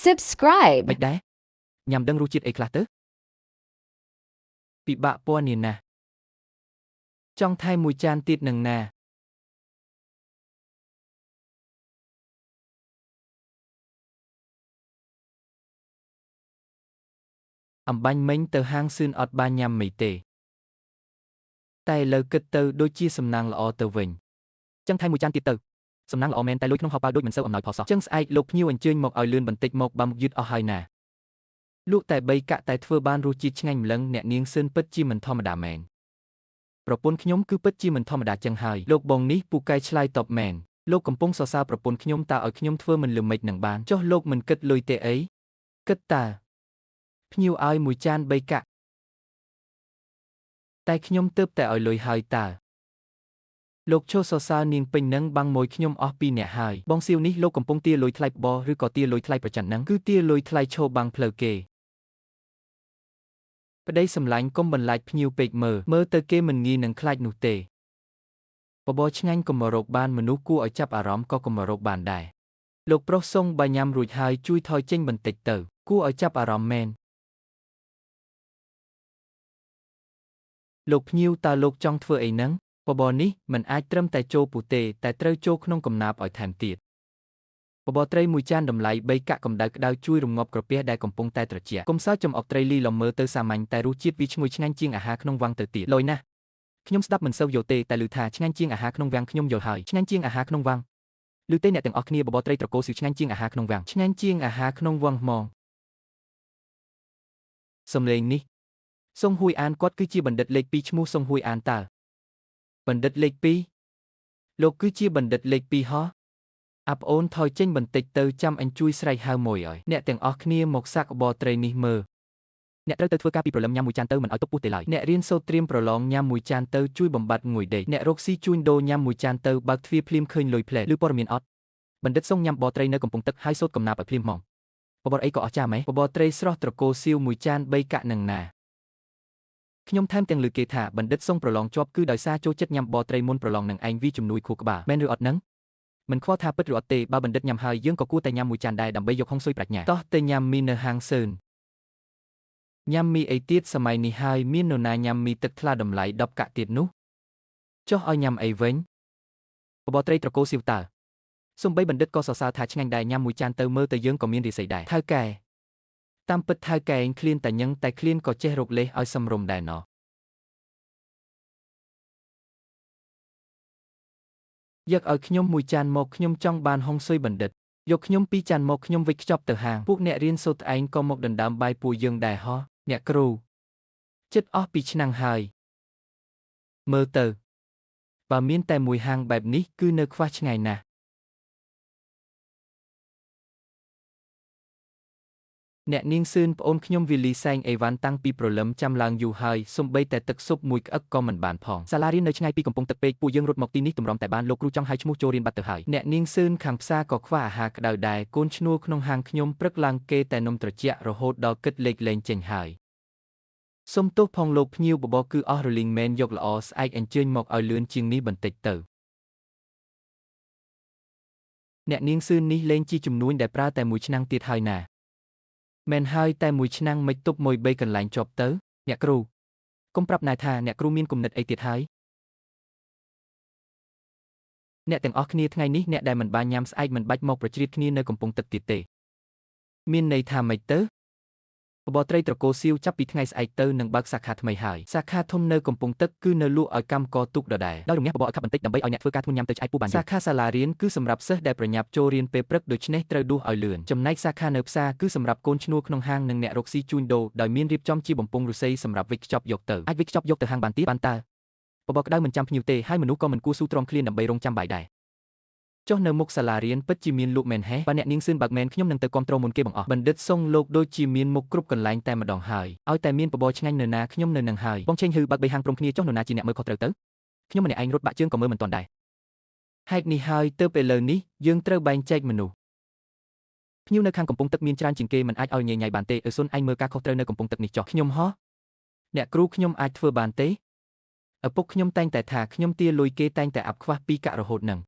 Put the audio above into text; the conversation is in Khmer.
Subscribe. មិនដែរញ៉ាំដឹងរសជាតិអីខ្លះទៅពិបាកពណ៌នាណាស់ចង់ថែមមួយចានទៀតនឹងណាអំបាញ់មិញទៅហាងសឿនអត់បានញ៉ាំមីទេតែឥឡូវគិតទៅដូចជាសំណាងល្អទៅវិញចឹងថែមមួយចានទៀតទៅសំណាងល្អមែនតែលុយក្នុងហោប៉ៅដូចមិនសូវអំណោយផលសោះចឹងស្អែកលោកភ្ញៀវអញ្ជើញមកឲ្យលឿនបន្តិចមកបាំយឺតអស់ហើយណាលក់តែ3កាក់តែធ្វើបានរសជាតិឆ្ងាញ់ម្លឹងអ្នកនាងសឿនពិតជាមិនធម្មតាមែនប្រពន្ធខ្ញុំគឺពិតជាមិនធម្មតាចឹងហើយលោកបងនេះពូកែឆ្លើយតបមែនលោកកំពុងសរសើរប្រពន្ធខ្ញុំតើឲ្យខ្ញុំធ្វើមិនលឺម៉េចនឹងបានចុះលោកមិនគិតលុយទេអីគិតតើភ្ញៀវឲ្យមួយចាន3កាក់តែខ្ញុំទើបតែឲ្យលុយហើយតើលោកឈោសរសើរនាងពេញនឹងបាំងមួយខ្ញុំអស់ពីអ្នកហើយបងសៀវនេះលោកកំពុងទាលុយថ្លៃបឬក៏ទាលុយថ្លៃប្រច័ននឹងគឺទាលុយថ្លៃឈោបាំងផ្លូវគេប្តីសម្លាញ់កុំបន្លាចភ្ញៀវពេកមើលទៅគេមិនងាយនឹងខ្លាចនោះទេបបរឆ្ងាញ់កុំមករកបានមនុស្សគួរឲ្យចាប់អារម្មណ៍ក៏កុំមករកបានដែរលោកប្រុសសុងបើញ៉ាំរួចហើយជួយថយចេញបន្តិចទៅគួរឲ្យចាប់អារម្មណ៍មែនលោកភ្ញៀវតើលោកចង់ធ្វើអីនឹងបបរនេះមិនអាចត្រឹមតែចូលពុះទេតែត្រូវចូលក្នុងកំណាបឲ្យថែមទៀតបបរត្រីមួយចានតម្លៃ3កាក់កម្ដៅក្តៅជួយរងាប់ក្រពះដែលកំពុងតែត្រជាក់កុំសើចចំអកត្រីលីលំមើលទៅសាមញ្ញតែរសជាតិវាឈ្ងុយឆ្ងាញ់ជាងអាហារក្នុងវាំងទៅទៀតលយណាស់ខ្ញុំស្ដាប់មិនសូវយល់ទេតែឮថាឆ្ងាញ់ជាងអាហារក្នុងវាំងខ្ញុំយល់ហើយឆ្ងាញ់ជាងអាហារក្នុងវាំងឮទេអ្នកទាំងអស់គ្នាបបរត្រីត្រកូលស៊ីឆ្ងាញ់ជាងអាហារក្នុងវាំងឆ្ងាញ់ជាងអាហារក្នុងវាំងហ្មងសំឡេងនេះសុងហ៊ួយអានគាត់គឺជាបណ្ឌិតលេខ2ឈ្មោះសុងហ៊ួយអានតើបណ្ឌិតលេខ2លោកគឺជាបណ្ឌិតលេខ2ហោះអាប់អូនថយចេញបន្តិចទៅចាំអញជួយស្រែកហៅមួយឲ្យអ្នកទាំងអស់គ្នាមកសាក់បបរត្រីនេះមើលអ្នកត្រូវទៅធ្វើការពីព្រលឹមញ៉ាំមួយចានទៅមិនឲ្យទុកពុះទេឡើយអ្នករៀនសូត្រត្រៀមប្រឡងញ៉ាំមួយចានទៅជួយបំបត្តិងួយដេកអ្នករកស៊ីជួញដូរញ៉ាំមួយចានទៅបើកទ្វារភ្លាមឃើញលុយផ្លែឬព័ត៌មានអត់បណ្ឌិតសុងញ៉ាំបបរត្រីនៅកំពង់ទឹកហើយសូត្រកំណាបឲ្យភ្លាមហ្មងបបរអីក៏អស់ចាម៉េះបបរត្រីស្រស់ត្រកូលសៀវមួយចាន3កាក់នឹងណាខ្ញុំថែមទាំងលើគេថាបណ្ឌិតសុងប្រឡងជាប់គឺដោយសារចូលចិត្តញ៉ាំបបរត្រីមុនប្រឡងនឹងឯងវីជំនួយខួរក្បាលមែនឬអត់នឹងមិនខ្វល់ថាពិតឬអត់ទេបើបណ្ឌិតញ៉ាំហើយយើងក៏គួរតែញ៉ាំមួយចានដែរដើម្បីយកហុងស៊ុយប្រាជ្ញាតោះទៅញ៉ាំមីនៅហាងសឿនញ៉ាំមីអីទៀតសម័យនេះហើយមាននរណាញ៉ាំមីទឹកថ្លាតម្លៃ10កាក់ទៀតនោះចុះឲ្យញ៉ាំអីវិញបបរត្រីត្រកូលសៀវតើសំបីបណ្ឌិតក៏សរសើរថាឆ្ងាញ់ដែរញ៉ាំមួយចានទៅមើលទៅយើងក៏មានរាសីដែរថៅកែតាមពិតថៅកែឯងឃ្លានតែញឹងតែឃ្លានក៏ចេះរកលេសឲ្យសមរម្យដែរណោះយកឲ្យខ្ញុំមួយចានមកខ្ញុំចង់បានហុងស៊ុយបណ្ឌិតយកខ្ញុំពីរចានមកខ្ញុំវិចខ្ចប់ទៅហាងពួកអ្នករៀនសូត្រឯងក៏មកដណ្ដើមបាយពួកយើងដែរហោះអ្នកគ្រូចិត្តអស់ពីឆ្នាំងហើយមើលទៅបើមានតែមួយហាងបែបនេះគឺនៅខ្វះឆ្ងាយណាស់អ្នកនាងសឿនប្អូនខ្ញុំវីលីសែងអីវ៉ាន់តាំងពីព្រលឹមចាំឡើងយូរហើយសំបីតែទឹកស៊ុបមួយក្អឹកក៏មិនបានផងសាលារៀននៅឆ្ងាយពីកំពង់ទឹកពេកពួកយើងរត់មកទីនេះទម្រាំតែបានលោកគ្រូចង់ហៅឈ្មោះចូលរៀនបាត់ទៅហើយអ្នកនាងសឿនខាងផ្សារក៏ខ្វះអាហារក្តៅដែរកូនឈ្នួលក្នុងហាងខ្ញុំព្រឹកឡើងគេតែនំត្រជាក់រហូតដល់គិតលេខលែងចេញហើយសុំទោសផងលោកភ្ញៀវបបរគឺអស់រលីងមែនយកល្អស្អែកអញ្ជើញមកឲ្យលឿនជាងនេះបន្តិចទៅអ្នកនាងសឿននេះលែងជាជំនួញដែលប្រើតែមួយឆ្នាំងទៀតហើយណាមែនហើយតែមួយឆ្នាំងមិនទប់មួយបីកន្លែងជាប់ទៅអ្នកគ្រូកុំប្រាប់ណែថាអ្នកគ្រូមានគំនិតអីទៀតហើយអ្នកទាំងអស់គ្នាថ្ងៃនេះអ្នកដែលមិនបានញ៉ាំស្អែកមិនបាច់មកប្រជ្រៀតគ្នានៅកំពង់ទឹកទៀតទេមានន័យថាម៉េចទៅបបរត្រីត្រកូលសៀវចាប់ពីថ្ងៃស្អែកទៅនឹងបើកសាខាថ្មីហើយសាខាធំនៅកំពង់ទឹកគឺនៅលក់ឲ្យកម្មករទូកដដែលដោយរងាស់បបរឲ្យខាប់បន្តិចដើម្បីឲ្យអ្នកធ្វើការធ្ងន់ញ៉ាំទៅឆ្អែតពោះបានសាខាសាលារៀនគឺសម្រាប់សិស្សដែលប្រញាប់ចូលរៀនពេលព្រឹកដូច្នេះត្រូវដួសឲ្យលឿនចំណែកសាខានៅផ្សារគឺសម្រាប់កូនឈ្នួលក្នុងហាងនិងអ្នករកស៊ីជួញដូរដោយមានរៀបចំជាបំពង់ឫស្សីសម្រាប់វេចខ្ចប់យកទៅអាចវេចខ្ចប់យកទៅហាងបានទៀតបានតើបបរក្តៅមិនចាំភ្ញៀវទេហើយមនុស្សក៏មិនគួរស៊ូទ្រាំឃ្លានដើម្បីរងចាំបាយដែរចុះនៅមុខសាលារៀនពិតជាមានលក់មែនហេះបើអ្នកនាងសឿនបើកមែនខ្ញុំនឹងទៅគាំទ្រមុនគេបង្អស់បណ្ឌិតសុងលោកដូចជាមានមុខគ្រប់កន្លែងតែម្ដងហើយឲ្យតែមានបបរឆ្ងាញ់នៅណាខ្ញុំនៅនឹងហើយបងឆេងហឺបើកបីហាងព្រមគ្នាចុះនរណាជាអ្នកមើលខុសត្រូវទៅខ្ញុំម្នាក់ឯងរត់បាក់ជើងក៏មើលមិនទាន់ដែរហេតុនេះហើយទើបឥឡូវនេះយើងត្រូវបែងចែកមនុស្សភ្ញៀវនៅខាងកំពង់ទឹកមានច្រើនជាងគេមិនអាចឲ្យញ៉ៃញ៉ៃបានទេអឺសុនឯងមើលការខុសត្រូវនៅកំពង់ទឹកនេះចុះខ្ញុំហោះអ្នកគ្រូខ្ញុំអាចធ្វើបានទេឪពុកខ្ញុំតែងតែថាខ្ញុំទាលុយគេតែងតែអាប់ខ្វះពីរកាក់រហូតនឹង